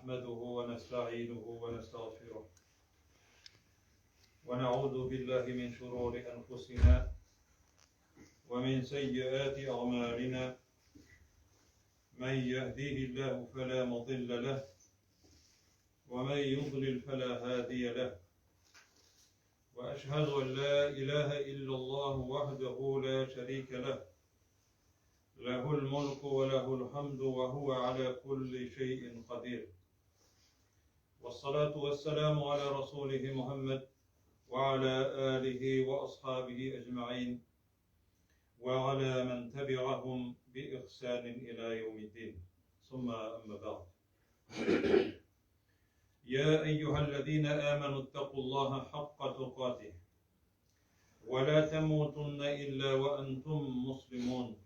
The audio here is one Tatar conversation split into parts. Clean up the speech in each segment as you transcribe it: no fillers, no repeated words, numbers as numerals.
نحمده ونستعينه ونستغفره ونعوذ بالله من شرور أنفسنا ومن سيئات أعمالنا من يهديه الله فلا مضل له ومن يضلل فلا هادي له وأشهد أن لا إله إلا الله وحده لا شريك له له الملك وله الحمد وهو على كل شيء قدير والصلاة والسلام على رسوله محمد وعلى آله وأصحابه أجمعين وعلى من تبعهم بإحسان إلى يوم الدين ثم أما بعد يا أيها الذين آمنوا اتقوا الله حق تقاته ولا تموتن إلا وأنتم مسلمون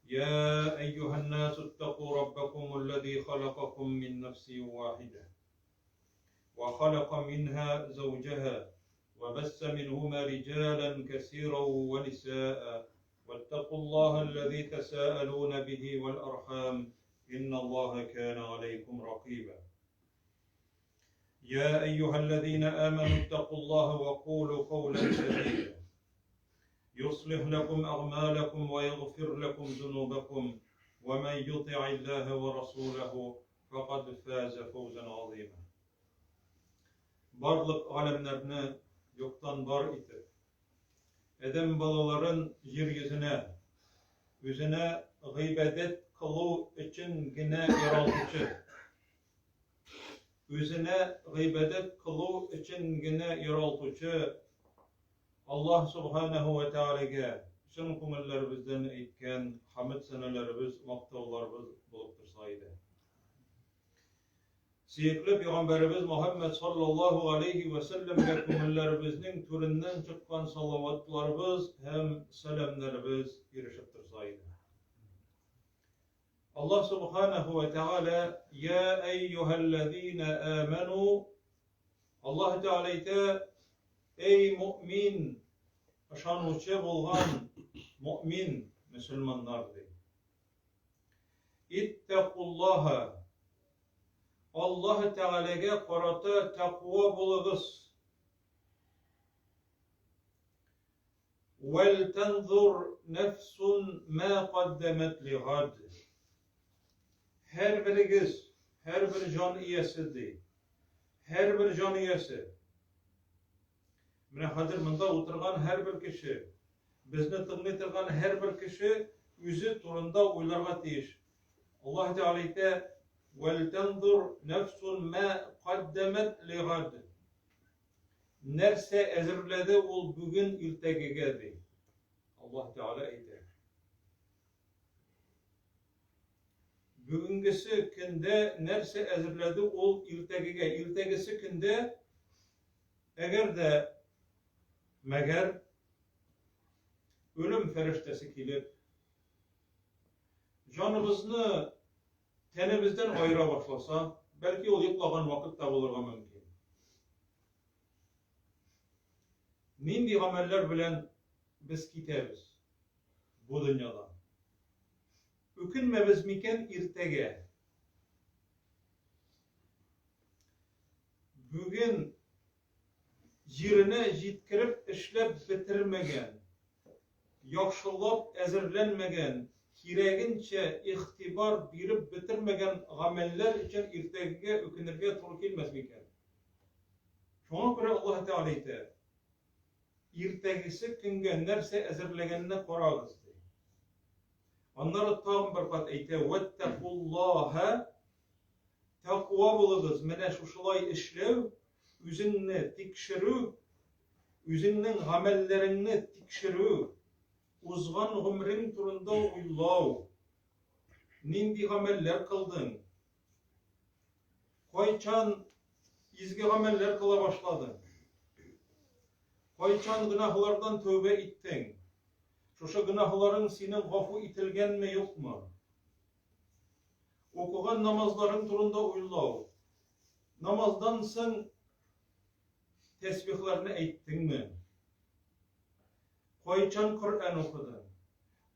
يا أيها الناس اتقوا ربكم الذي خلقكم من نفس واحدة وخلق منها زوجها وبس منهما رجالا كثيرا ونساء واتقوا الله الذي تساءلون به والأرحام إن الله كان عليكم رقيبا يا أيها الذين آمنوا اتقوا الله وقولوا قولا سديدا يصلح لكم أعمالكم ويغفر لكم ذنوبكم ومن يطع الله ورسوله فقد فاز فوزا عظيما Барлык галәмнәрне юктан бар итеп, адәм балаларын җир йөзенә, үзенә гыйбадәт кылу өчен генә яралтучы, үзенә гыйбадәт кылу өчен генә яралтучы Аллаһ Субханаһу ва Тәгаләгә чын күңелләребездән әйткән хәмд сәнәләребез, мактауларыбыз булып торса иде. Сөекле пәйгамбәребез Мөхәммәд саллаллаһу алейхи ва сәлләмгә күңелләребезнең түреннән чыккан салаватларыбыз һәм сәламнәребез ирешеп торса иде. Аллаһ Субханаһу ва Тәгалә: "Я әйюһәлләзина аману" Аллаһ Тәгалә әйтә: "Эй мөэмин, ышанучы булган мөэмин мөселманнар" ди. Иттакуллаһа Аллаһ Тәгаләгә карата тәкъва булыгыз. Вәлтәнзур нәфсун мә каддәмәт лигад. Һәрберегез, һәрбер җан иясе ди. Һәрбер җан иясе. Менә хәзер монда утырган һәрбер кеше, безне тыңлый торган һәрбер кеше үзе турында уйларга тиеш. Аллаһ Тәгалә әйтә: "Вәлтәнзур нәфсун мә каддәмәт лигад." Нәрсә әзерләде ул бүген иртәгегә ди. Аллаһ Тәгалә әйтә. Бүгенгесе көндә нәрсә әзерләде ул иртәгегә? Иртәгесе көндә әгәр дә мәгәр үлем фәрештәсе килеп җаныбызны тәнебездән аера башласа, бәлки ул йоклаган вакыт та булырга мөмкин. Нинди гамәлләр белән без китәбез бу дөньядан? Үкенмәбез микән иртәгә? Бүген җиренә җиткереп эшләп бетермәгән, яхшылап әзерләнмәгән, кирәгенчә игътибар биреп бетермәгән гамәлләр өчен иртәгегә үкенергә туры килмәс микән? Шуңа күрә Аллаһ Тәгалә әйтә, Иртәгесе көнгә нәрсә әзерләгәнне карагыз, ди. Аннары тагын бер кат әйтә, Вәттәкуллаһа Тәкъва булыгыз, менә шушылай эшләү, үзеңне тикшерү, үзеңнең гамәлләреңне тикшерү, узган гомерең турында уйлау, нинди гамәлләр кылдың, кайчан изге гамәлләр кыла башладың, кайчан гөнаһлардан тәүбә иттең, шушы гөнаһларың синең гафу ителгәнме, юкмы? Укыган намазларың турында уйлау. Намаздан соң тәсбихларны әйттеңме? Кайчан Коръән укыдың?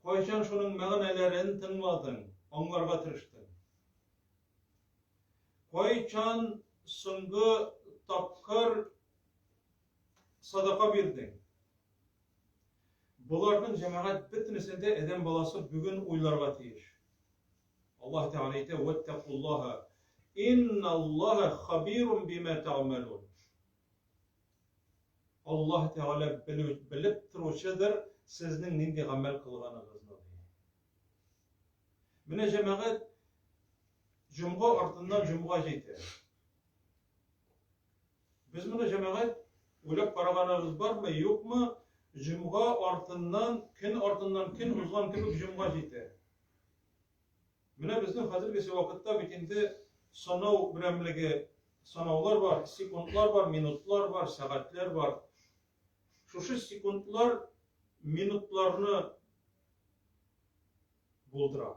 Кайчан шуның мәгънәләрен тыңладың, аңларга тырыштың? Кайчан соңгы тапкыр садака бирдең? Боларның җәмәгать бөтенесен дә адәм баласы бүген уйларга тиеш. Аллаһ Тәгалә әйтә, "Ваттакуллаһа, инналлаһа хабирун бима тәгъмәлун." Аллаһ Тәгалә белеп торучыдыр сезнең нинди гамәл кылганыгызны. Менә җәмәгать җомга артыннан җомга җитә. Без моны җәмәгать уйлап караганыбыз бармы, юкмы? Җомга артыннан, көн артыннан көн узган кебек җомга җитә. Менә безнең хәзергесе вакытта бит инде санау берәмлеге, санаулар бар, секундлар бар, минутлар бар, сәгатьләр бар. Шушы секундлар минутларны булдыра.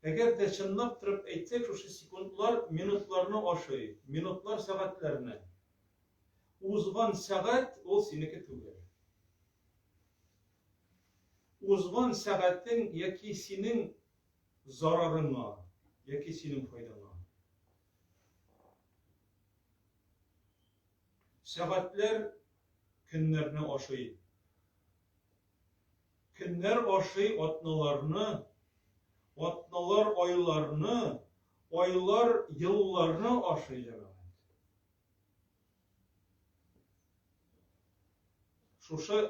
Әгәр дә чынлап торып әйтсәк, шушы секундлар минутларны ашый, минутлар сәгатьләрне. Узган сәгать ул синеке түгел. Узган сәгатең яки синең зарарыңа, яки синең файдаңа. Сәгатьләр көннәрне ашый. Көннәр ашый атналарны, атналар айларны, айлар елларны ашый, җәмәгать. Шушы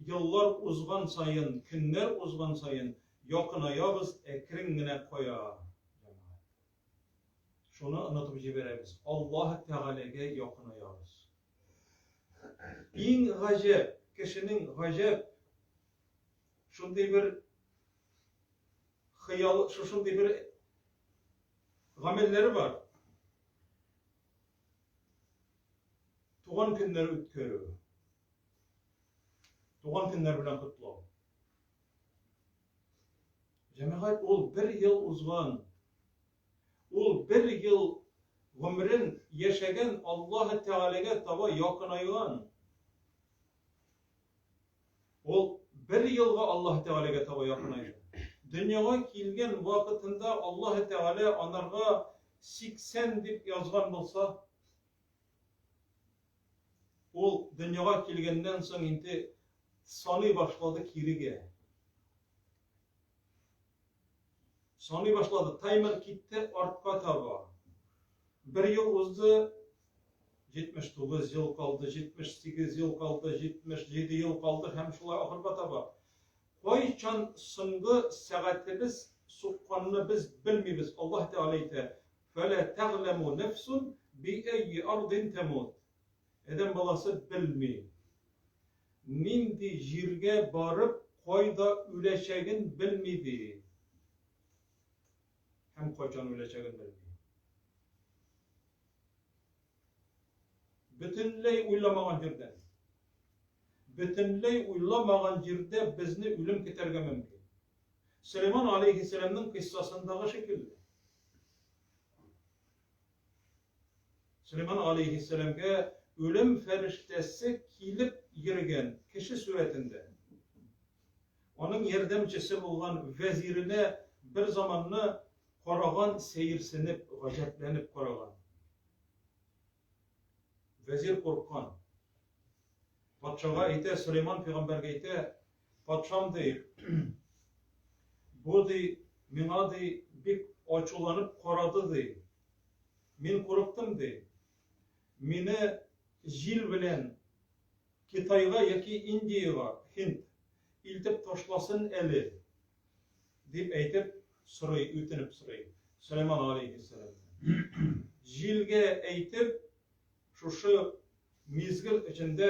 еллар узган саен, көннәр узган саен якынаябыз әкрен генә кая, җәмәгать. Шуны онытып җибәрәбез. Аллаһ Тәгаләгә якынаябыз. Иң гаҗәп, кешенең гаҗәп шундый бер хыял, шушындый бер гамәлләре бар. Туган көннәр үткәрү. Туган көннәр белән котлау. Җәмәгать ул бер ел узган. Ул бер ел гомерен яшәгән Аллаһы Тәгаләгә таба якынайган. Ул бер елга Аллаһы Тәгаләгә таба якынайды. Дөньяга килгән вакытында Аллаһы Тәгалә анарга 80 дип язган булса, ул дөньяга килгәннән соң инде саный башлады кирегә. Саный башлады, таймер китте артка таба. Бер ел узды, 79 ел калды, 78 ел калды, 77 ел калды һәм шулай ахырга таба. Кайчан соңгы сәгатебез сукканны без белмибез. Аллаһ Тәгалә әйтә, "Фәлә тәгъләму нәфсун би әйи ардин тәмут." Адәм баласы белми. Нинди җиргә барып, кайда үләчәген белми ди. Һәм кайчан үләчәген белми. Бөтенләй уйламаган җирдән. Бөтенләй уйламаган җирдә безне үлем көтәргә мөмкин. Сөләйман алейһиссәламның кыйссасындагы шикелле. Сөләйман алейһиссәламгә үлем фәрештәсе килеп йөргән кеше сурәтендә. Аның ярдәмчесе булган вәзиренә бер заманны караган, сәерсенеп, гаҗәпләнеп караган. Вәзир курккан. Патшага әйтә, Сөләйман пәйгамбәргә әйтә, патшам ди, бу ди, миңа ди, бик ачуланып карады ди. Мин курыктым ди. Мине җил белән Китайга яки Индиягә, Һинд, илтеп ташласын әле, дип әйтеп сорый, үтенеп сорый Сөләйман алейһиссәламнән. Җилгә әйтеп, шушы мизгел эчендә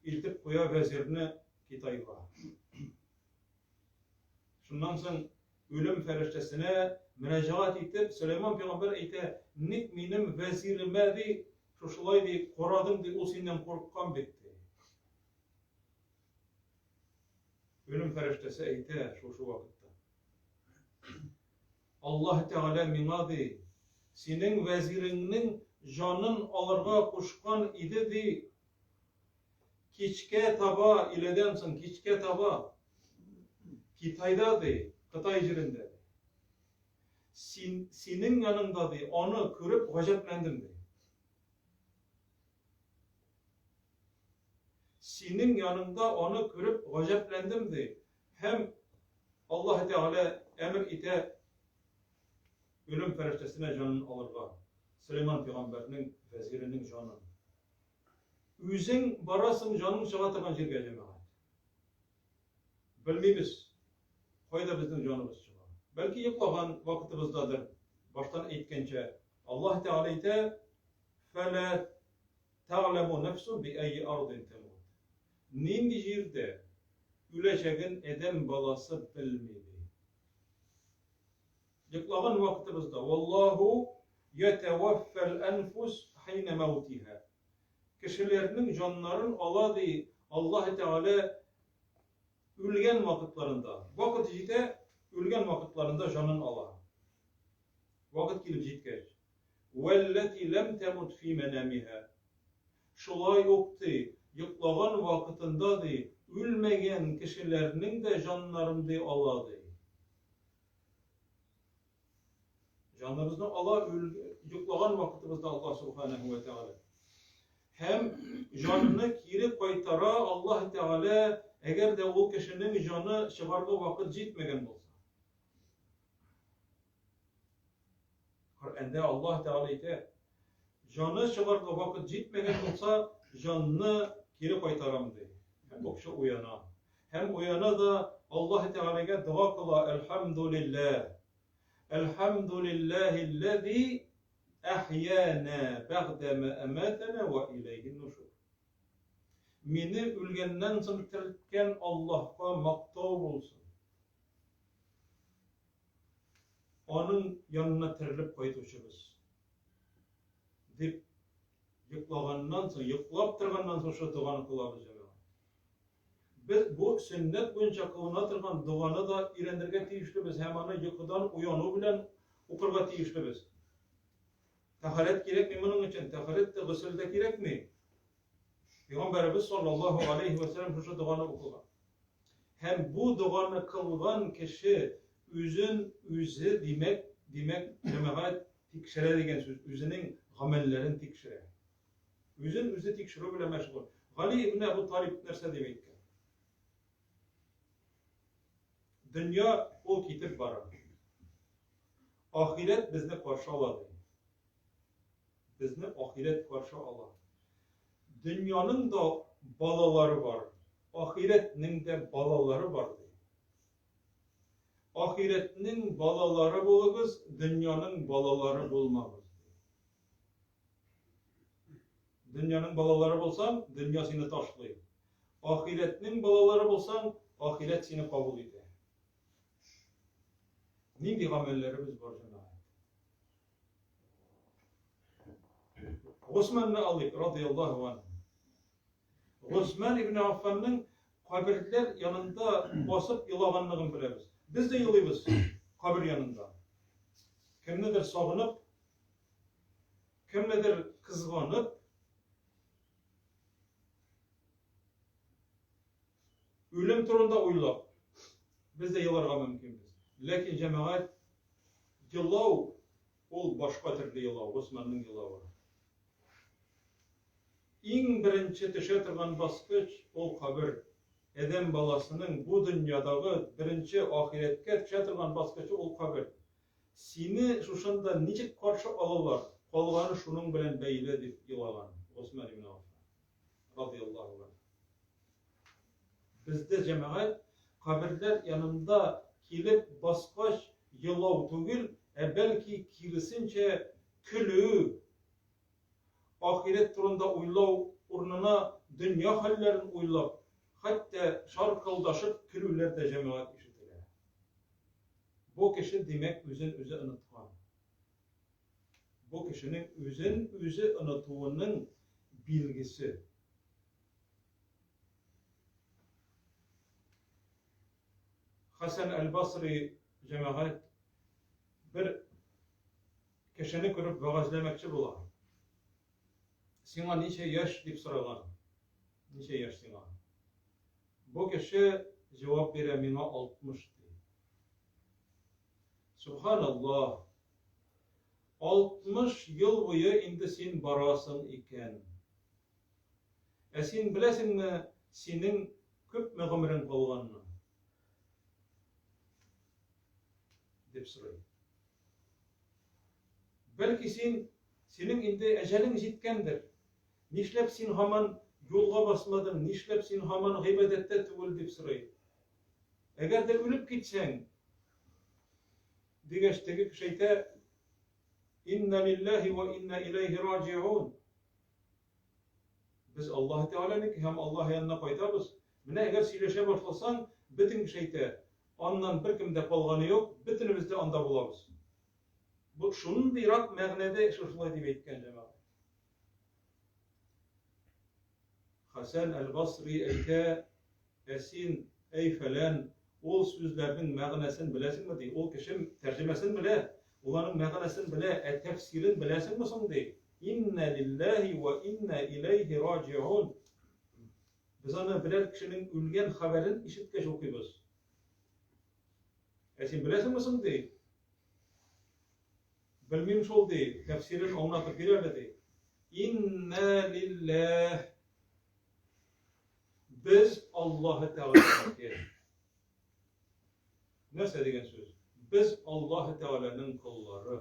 илтеп куя вәзирне Китайга. Шуннан соң үлем фәрештәсенә мөрәҗәгать итеп, Сөләйман пәйгамбәр әйтә, ник минем вәзиремә, ди, шушылай, ди, карадың, ди, ул синнән курыккан бит, ди. Үлем фәрештәсе әйтә шушы вакытта. Аллаһ Тәгалә миңа, ди, синең вәзиреңнең җанын алырга кушкан иде, ди, кичкә таба, иләдән соң кичкә таба, Китайда, ди, Кытай җирендә, ди. Син, синең яныңда, ди, аны күреп гаҗәпләндем, ди. Синең яныңда аны күреп гаҗәпләндем, ди. Һәм Аллаһ Тәгалә әмер итә үлем фәрештәсенә җанын алырга. Сөләйман пәйгамбәрнең вәзиренең җанын. Үзең барасың җаның чыга торган җиргә, җәмәгать. Белмибез, кайда безнең җаныбыз чыга. Бәлки йоклаган вакытыбыздадыр. Баштан әйткәнчә, Аллаһ Тәгалә әйтә, "Фәлә тәгъләму нәфсун би әйи ардин тәмут". Нинди җирдә үләчәген адәм баласы белми ди. Йоклаган вакытыбызда, "Валлаһу ятаваффал анфус хина маутиха". Кешеләрнең җаннарын ала ди Аллаһы Тәгалә үлгән вакытларында. Вакыт җитә, үлгән вакытларында җанын ала. Вакыт килеп җиткәч. Вәлләти ләм тәмут фи мәнәмиһә. Шулай ук ди, йоклаган вакытында ди, үлмәгән кешеләрнең дә җаннарын ди ала ди. Җаныбызны ала йоклаган вакытыбызда Аллаһ Субханаһу ва Тәгалә. Һәм җанны кире кайтара Аллаһ Тәгалә, әгәр дә ул кешенең җаны чыгарга вакыт җитмәгән булса. Коръәндә Аллаһ Тәгалә әйтә, җаны чыгарга вакыт җитмәгән булса, җанны кире кайтарам ди. Һәм бу кеше уяна. Һәм уяна да Аллаһ Тәгаләгә дога кыла, Әлхәмдүлилләһ. Әлхәмдүлилләһилләзи әхьяна бәгъдә ма әмәтәнә вә иләйһин нушур. Мине үлгәннән соң терелткән Аллаһка мактау булсын. Аның янына терелеп кайтучыбыз. Дип йоклаганнан соң, йоклап торганнан соң шул доганы кылабыз, җәмәгать. Без бу сөннәт буенча кылына торган доганы да өйрәнергә тиешлебез һәм аны йокыдан уяну белән укырга тиешлебез. Тәһарәт кирәкми моның өчен, тәһарәт тә, госел дә кирәкми. Пәйгамбәребез саллаллаһу алейһи вә сәлләм шушы доганы укыган. Һәм бу доганы кылган кеше үзен үзе димәк, димәк, җәмәгать тикшерә дигән сүз, үзенең гамәлләрен тикшерә. Үзен үзе тикшерү белән мәшгуль. Гали ибн Әбу Талиб нәрсә дип әйткән? Дөнья ул китеп бара. Ахирәт безне каршы ала ди. Безне ахирәт каршы ала. Дөньяның да балалары бар, ахирәтнең дә балалары бар ди. Ахирәтнең балалары булыгыз, дөньяның балалары булмагыз. Дөньяның балалары булсаң, дөнья сине ташлый. Ахирәтнең балалары булсаң, ахирәт сине кабул итә. Нинди гамәлләребез бар, җәмәгать? Госманны алыйк, радияллаһу анһу. Госман ибн Аффанның каберләр янында басып елаганлыгын беләбез. Без дә елыйбыз кабер янында. Кемнедер сагынып, Кемнедер кызганып, үлем турында уйлап, без дә еларга мөмкинбез. Ләкин җәмәгать елау ул башка төрле елау, Госманның елавы. Иң беренче төшә торган баскыч ул кабер. Адәм баласының бу дөньядагы беренче ахирәткә төшә торган баскычы ул кабер. Сине шушында ничек каршы алалар, калганы шуның белән бәйле, дип елаган Госман ибн Аффан, радыяллаһу анһу. Бездә җәмәгать каберләр янында килеп баскач елау түгел, ә бәлки киресенчә көлү, ахирәт турында уйлау урынына дөнья хәлләрен уйлап, хәтта шаркылдашып көлүләр дә җәмәгать ишетелә. Бу кеше, димәк, үзен үзе оныткан. Бу кешенең үзен үзе онытуының билгесе. Хәсән әл-Басри җәмәгать бер кешене күреп вәгазьләмәкче була. Сиңа ничә яшь дип сораган. Ничә яшь сиңа? Бу кеше җавап бирә, миңа 60 ди. Субханаллаһ. 60 ел буе инде син барасың икән. Ә син беләсеңме, синең күпме гомерең калганны? Дип сорый. Бәлки син, синең инде әҗәлең җиткәндер. Нишләп син һаман юлга басмадың, нишләп син һаман гыйбадәттә түгел, дип сорый. Әгәр дә үлеп китсәң, дигәч, теге кеше әйтә, Инна лиллаһи ва инна иләйһи раҗиун. Без Аллаһ Тәгаләнеке һәм Аллаһ янына кайтабыз. Менә әгәр сөйләшә башласаң, бөтен кеше әйтә, аннан беркем дә калганы юк, бөтенебез дә анда булабыз. Бу шундыйрак мәгънәдә шушылай дип әйткән җәмәгать. Хәсән әл-Басри әйтә, Ә син, әй фәлән, ул сүзләрнең мәгънәсен беләсеңме, ди. Ул кеше тәрҗемәсен белә, ул аның мәгънәсен белә, ә тәфсирен беләсеңме соң, ди. Иннә лилләһи вә иннә иләйһи раҗиун. Без аны берәр кешенең үлгән хәбәрен ишеткәч укыйбыз. Ә син беләсеңме соң, ди. Белмим шул, ди, тәфсирен аңлатып бир әле, ди. Иннә лилләһ. Без Аллаһы Тәгаләнеке. Нәрсә дигән сүз? Без Аллаһы Тәгаләнең коллары.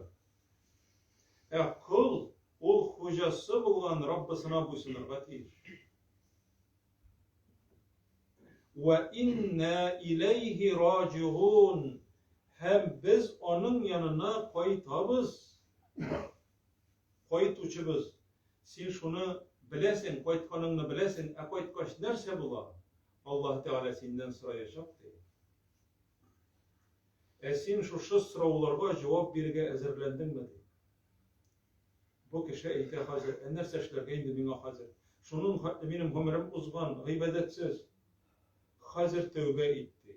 Ә кол ул хуҗасы булган Раббысына буйсынырга тиеш. Вә инна иләйһи раҗигун. Һәм без аның янына кайтабыз. Кайтучыбыз. Син шуны беләсең, кайтканыңны беләсең, ә кайткач нәрсә була? Аллаһ Тәгалә синнән сораячак, ди. Ә син шушы сорауларга җавап бирергә әзерләндеңме, ди. Бу кеше әйтә хәзер, ә нәрсә эшләргә инде миңа хәзер? Шуның хәтле минем гомерем узган, гыйбадәтсез. Хәзер тәүбә ит, ди.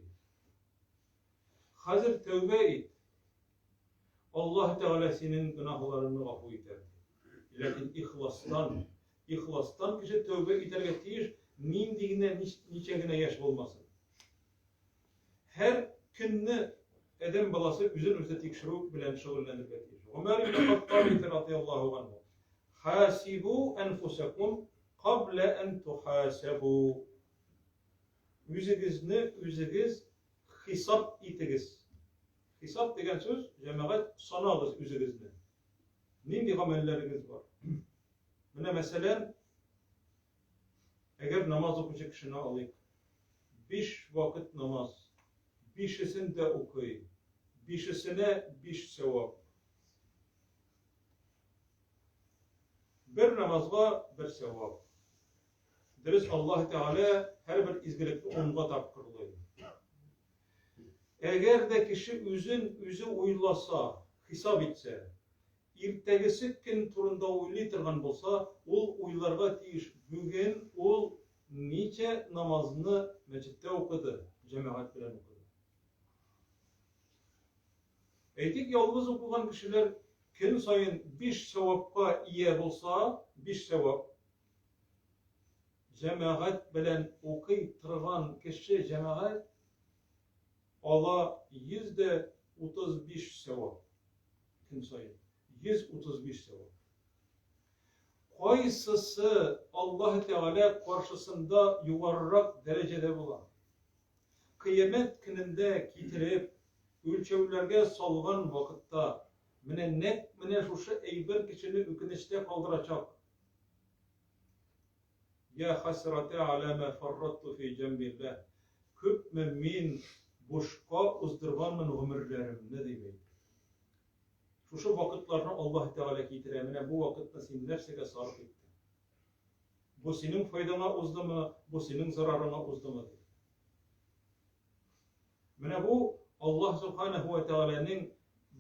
Хәзер тәүбә ит. Аллаһ Тәгалә синең гөнаһларыңны гафу итәр. Ләкин ихластан, ихластан кеше тәүбә итәргә тиеш, нинди генә, ничә генә яшь булмасын. Һәр көнне адәм баласы үзен үзе тикшерү белән шөгыльләнергә тиеш. Гомәр ибн Хаттаб әйтә радияллаһу анһу: "Хасибу анфусакум кабла ан тухасабу." Үзегезне үзегез хисап итегез. Хисап дигән сүз, җәмәгать, санагыз үзегезне. Нинди гамәлләрегез бар? Менә мәсәлән, әгәр намаз укучы кешене алыйк. Биш вакыт намаз. Бишесен дә укый. Бишесенә биш сәвап. Бер намазга бер сәвап. Дөрес, Аллаһ Тәгалә һәрбер изгелекне унга тапкырлый. Әгәр дә кеше үзен үзе уйласа, хисап итсә, иртәгесе көн турында уйлый торган булса, ул уйларга тиеш, бүген ул ничә намазны мәчеттә укыды, җәмәгать белән укыды. Әйтик, ялгыз укыган кешеләр көн саен биш савапка ия булса, биш савап, Җәмәгать белән укый торган кеше җәмәгать ала 135 сәвап көн саен. 135 сәвап. Кайсысы Аллаһ Тәгалә каршысында югарырак дәрәҗәдә була? Кыямәт көнендә китереп, үлчәүләргә салган вакытта, менә нәкъ менә шушы әйбер кешене үкенечтә калдырачак. Я хәсрәтә аля ма фарратту фи җәмбилләһ. Күпме мин бушка уздырганмын гомерләремне, дип әйтте. Шушы вакытларны Аллаһ Тәгалә китерә, менә бу вакытны син нәрсәгә сарыф иттең? Бу синең файдаңа уздымы, бу синең зарарыңа уздымы, дип. Менә бу Аллаһ Субханаһу ва Тәгаләнең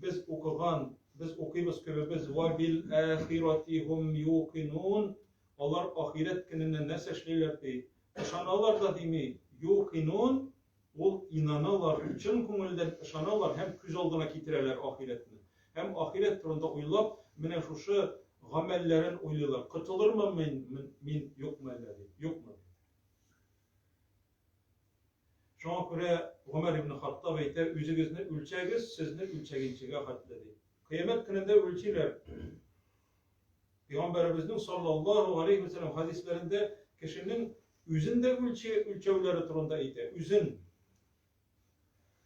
без укыган, без укыйбыз күбебез, Ва бил ахирати һум юкинун, алар ахирәт көненә нәрсә эшлиләр ди? Ышаналар да дими, юкинун, ул инаналар, чын күңелдән ышаналар һәм күз алдына китерәләр ахирәтне. Һәм ахирәт турында уйлап, менә шушы гамәлләрен уйлыйлар. Котылырмын мин, мин юкмы әллә дип, юкмы дип. Шуңа күрә Гомәр ибн Хаттаб әйтә, үзегезне үлчәгез, сезне үлчәгенчегә хәтле, ди. Кыямәт көнендә үлчиләр. Пәйгамбәребезнең саллаллаһу алейхи ва сәлләм хәдисләрендә кешенең үзен дә үлче үлчәүләре турында әйтә. Үзен.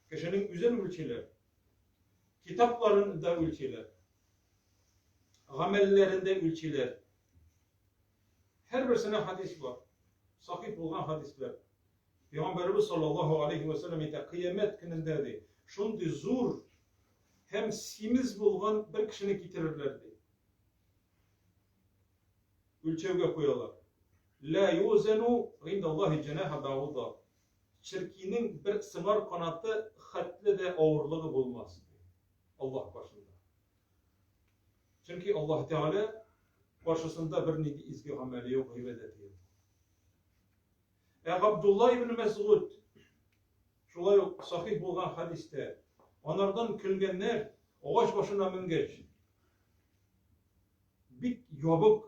Кешенең үзен үлчиләр. Китапларын да үлчиләр. Гамәлләрен дә үлчиләр. Һәрберсенә хәдис бар. Сахих булган хәдисләр. Пәйгамбәребез саллаллаһу алейхи ва сәлләм әйтә, кыямәт көнендә ди, шундый зур һәм симез булган бер кешене китерерләр ди. Үлчәүгә куялар. Ла юзану индаллаһи җанаһа бa'уда. Черкинең бер сыңар канаты хәтле дә авырлыгы булмас ди. Аллаһ каршында. Чөнки Аллаһ Тәгалә каршысында бернинди изге гамәле юк, гыйбадәте юк. Ә Габдулла ибн Мәсгуд шулай ук сахих булган хәдистә анардан көлгәннәр агач башына менгәч бик ябык,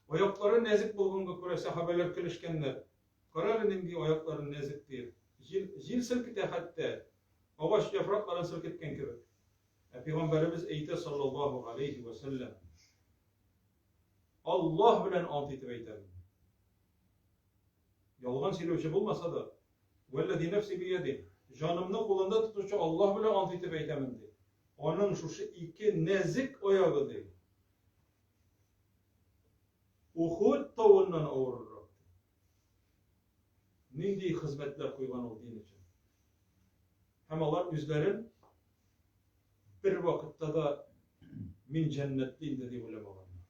аяклары нәзек булганга күрә сәхабәләр көлешкәннәр. Кара әле нинди аяклары нәзек диеп. Җил, җил селкетә хәтта, агач яфракларын селкеткән кебек. Ә пәйгамбәребез әйтә саллаллаһу алейхи ва сәлләм. Аллаһ белән ант итеп әйтәм. Ялган сөйләүче булмаса да, Вәлләзи нәфси бияди, җанымны кулында тотучы Аллаһ белән ант итеп әйтәмен, ди. Аның шушы ике нәзек аягы, ди, Ухуд тавыннан авыррак. Нинди хезмәтләр куйган ул дин өчен. Һәм алар үзләрен бер вакытта да мин җәннәтле инде дип уйламаганнар.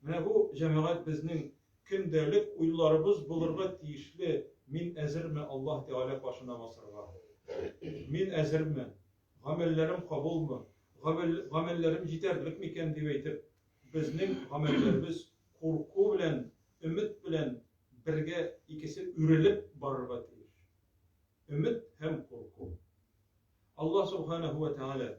Менә бу, җәмәгать, безнең көндәлек уйларыбыз булырга тиешле, мин әзерме Аллаһ Тәгалә каршына басарга? Мин әзерме? Гамәлләрем кабулмы? Гамәлләрем җитәрлек микән дип әйтеп, безнең гамәлләребез курку белән, өмет белән бергә икесе үрелеп барырга тиеш. Өмет һәм курку. Аллаһ Субханаһу вә Тәгалә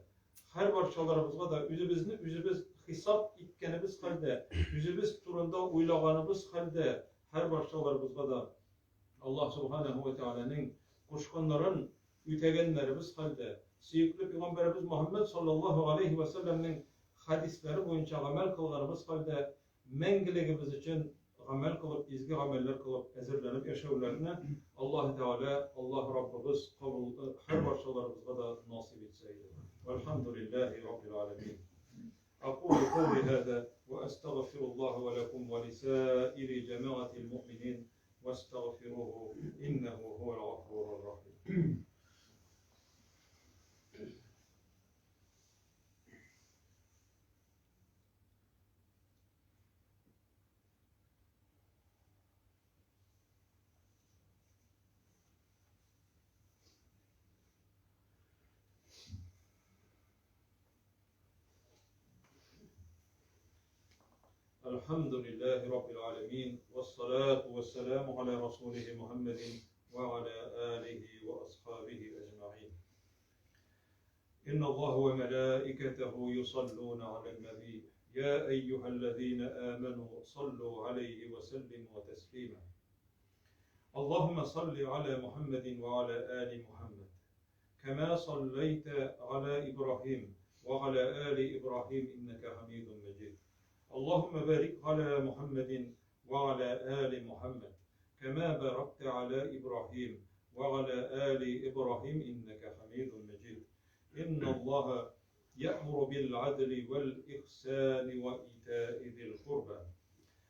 һәрбарчаларыбызга да үзебезне үзебез хисап иткәнебез хәлдә, үзебез турында уйлаганыбыз хәлдә һәрбарчаларыбызга да Аллаһ Субханаһу вә Тәгаләнең кушканнарын үтәгәннәребез хәлдә, сөекле пәйгамбәребез Мөхәммәд саллаллаһу галәйһи вә сәлләмнең хәдисләре буенча гамәл кылганыбыз хәлдә мәңгелегебез өчен гамәл кылып, изге гамәлләр кылып әзерләнеп яшәүләрне Аллаһ Тәгалә, Аллаһ Раббыбыз кабул һәрбарчаларыбызга да насыйп итсә иде. Вальхамдулиллаһи раббил аләмин. أقول قولي هذا وأستغفر الله ولكم ولسائر جماعة المؤمنين واستغفروه إنه هو الغفور الرحيم. الحمد لله رب العالمين والصلاة والسلام على رسوله محمد وعلى آله وأصحابه أجمعين. إن الله وملائكته يصلون على النبي يا أيها الذين آمنوا صلوا عليه وسلموا تسليما. اللهم صل على محمد وعلى آل محمد كما صليت على إبراهيم وعلى آل إبراهيم إنك حميد مجيد. اللهم بارك على محمد وعلى آل محمد كما باركت على إبراهيم وعلى آل إبراهيم إنك حميد مجيد. إن الله يأمر بالعدل والإحسان وإيتاء ذي القربى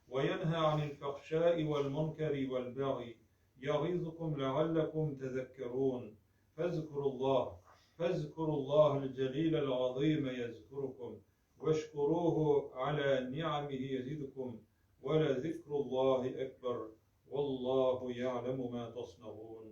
وينهى عن الفحشاء والمنكر والبغي يعظكم لعلكم تذكرون. فاذكروا الله فاذكروا الله الجليل العظيم يذكركم واشكروه على نعمه يزدكم ولذكر الله أكبر والله يعلم ما تصنعون.